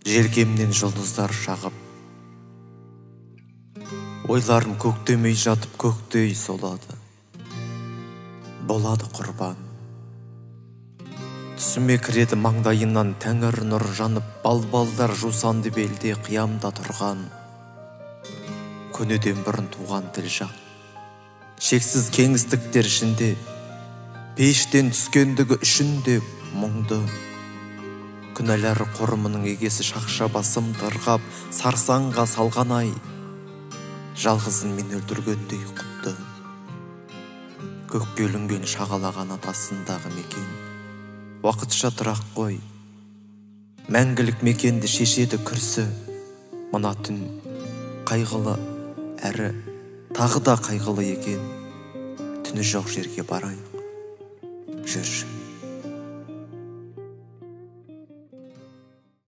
Желкемнен жұлдыздар шағып, ойларым көктемей жатып көктей солады. Болады құрбан. Түсіме кіреді маңдайынан тәңір нұр жанып, балбалдар жусанды белде қиямда тұрған. Көнеден бұрын туған тіл жақ. Шексіз кеңістіктер ішінде, пештен түскендігі үшін де мұңды. Күнәлар қорымының егесі шақша басым тырғап, сарсаңға салған ай, жалғызын мен өлтіргендей құтты. Көкке ілінген шағала қанат астындағы мекен, уақытша тұрақ қой. Мәңгілік мекенді шешеді күрсі, мына түн қайғылы әрі тағы да қайғылы екен. Түні жоқ жерге барайық, жүрші.